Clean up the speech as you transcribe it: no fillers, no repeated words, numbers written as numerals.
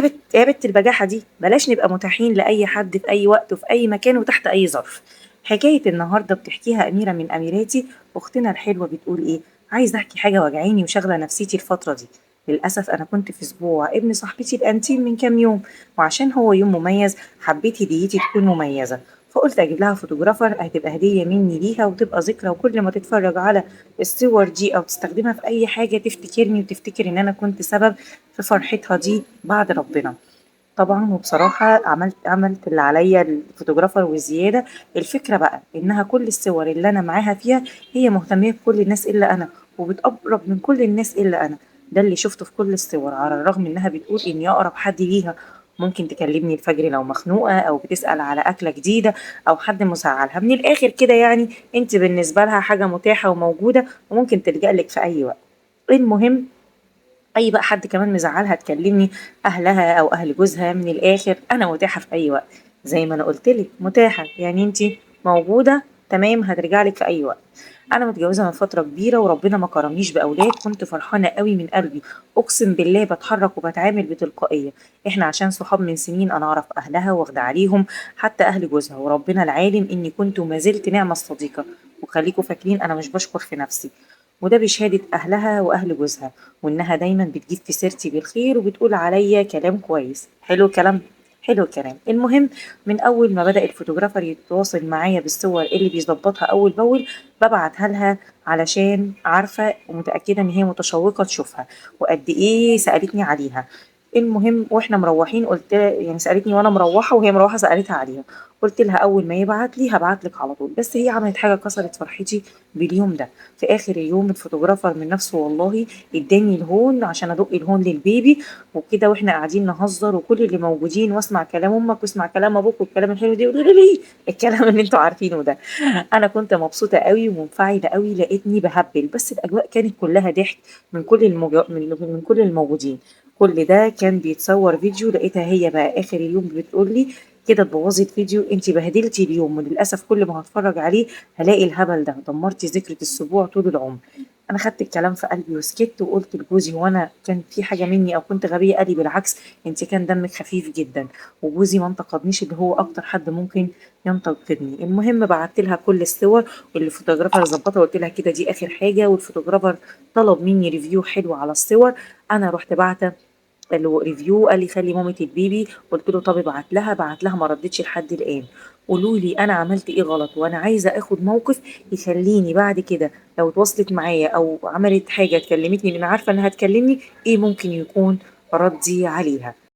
بت يا بت البجاحة دي، بلاش نبقى متاحين لأي حد في أي وقت وفي أي مكان وتحت أي ظرف. حكاية النهاردة بتحكيها أميرة من أميراتي، أختنا الحلوة، بتقول إيه؟ عايزة أحكي حاجة وجعاني وشاغلة نفسيتي الفترة دي. للأسف أنا كنت في أسبوع ابن صاحبتي الأنتيم من كام يوم، وعشان هو يوم مميز حبيت هديتي تكون مميزة، فقلت أجيب لها photographer، هتبقى هدية مني ليها وتبقى ذكرى، وكل ما تتفرج على الصور دي أو تستخدمها في أي حاجة تفتكرني وتفتكر إن أنا كنت سبب في فرحتها دي بعد ربنا. طبعا وبصراحة عملت اللي عليا، ال photographer وزيادة. الفكرة بقى إنها كل الصور اللي أنا معاها فيها هي مهتمية بكل الناس إلا أنا، وبتقرب من كل الناس إلا أنا. ده اللي شفته في كل الصور، على الرغم إنها بتقول إني أقرب حد ليها، ممكن تكلمني الفجر لو مخنوقة، أو بتسأل على أكلة جديدة، أو حد مزعلها. من الآخر كده يعني أنت بالنسبة لها حاجة متاحة وموجودة وممكن تلجأ لك في أي وقت. المهم أي بقى حد كمان مزعلها تكلمني، أهلها أو أهل جوزها. من الآخر أنا متاحة في أي وقت، زي ما أنا قلت لك متاحة، يعني أنت موجودة تمام، هترجع لك في أي وقت. أنا متجوزة من فترة كبيرة وربنا ما كرمنيش بأولاد، كنت فرحانة قوي من قلبي، أقسم بالله بتحرك وبتعامل بتلقائية. إحنا عشان صحاب من سنين، أنا أعرف أهلها واخدة عليهم، حتى أهل جوزها، وربنا العالم إني كنت وما زلت نعمة الصديقة. وخليكوا فاكرين أنا مش بشكر في نفسي، وده بشهادة أهلها وأهل جوزها، وإنها دايما بتجيب في سيرتي بالخير وبتقول عليا كلام كويس. حلو كلام، حلو الكلام. المهم من أول ما بدأ ال photographer يتواصل معايا بالصور اللي بيظبطها أول بأول ببعتها لها، علشان عارفة ومتأكدة إن هي متشوقة تشوفها، وقد إيه سألتني عليها. المهم وإحنا مروحين قلت يعني سألتني وأنا مروحة، وهي مروحة سألتها عليها، قلت لها أول ما يبعت لي هبعت لك على طول. بس هي عملت حاجة كسرت فرحتي باليوم ده. في آخر اليوم ال photographer من نفسه والله اداني الهون عشان أدق الهون لل baby وكده، واحنا قاعدين نهزر وكل اللي موجودين، واسمع كلام امك واسمع كلام ابوك والكلام الحلو ده، يقولوا لي الكلام اللي انتوا عارفينه ده. انا كنت مبسوطه قوي ومنفعله قوي، لقيتني بهبل، بس الاجواء كانت كلها ضحك من كل من كل الموجودين. كل ده كان بيتصور فيديو. لقيتها هي بقى اخر اليوم بتقول لي كده اتبوظت فيديو، انت بهدلتي اليوم، وللاسف كل ما هتفرج عليه هلاقي الهبل ده، دمرتي ذكرى السبوع طول العمر. انا خدت الكلام في قلبي وسكت، وقلت لجوزي هو انا كان في حاجه مني او كنت غبيه؟ قال لي بالعكس انت كان دمك خفيف جدا. وجوزي ما انتقدنيش، اللي هو اكتر حد ممكن ينتقدني. المهم بعت لها كل الصور واللي ال photographer ظبطها، وقلت لها كده دي اخر حاجه، وال photographer طلب مني review حلو على الصور. انا رحت بعته له review، قال لي خلي مامة ال baby، قلت له طب ابعت لها، بعت لها، ما ردتش لحد الان. قولوا لي انا عملت ايه غلط، وانا عايزه اخد موقف يخليني بعد كده لو اتواصلت معايا او عملت حاجه تكلمتني، لان عارفه انها تكلمني، ايه ممكن يكون ردي عليها؟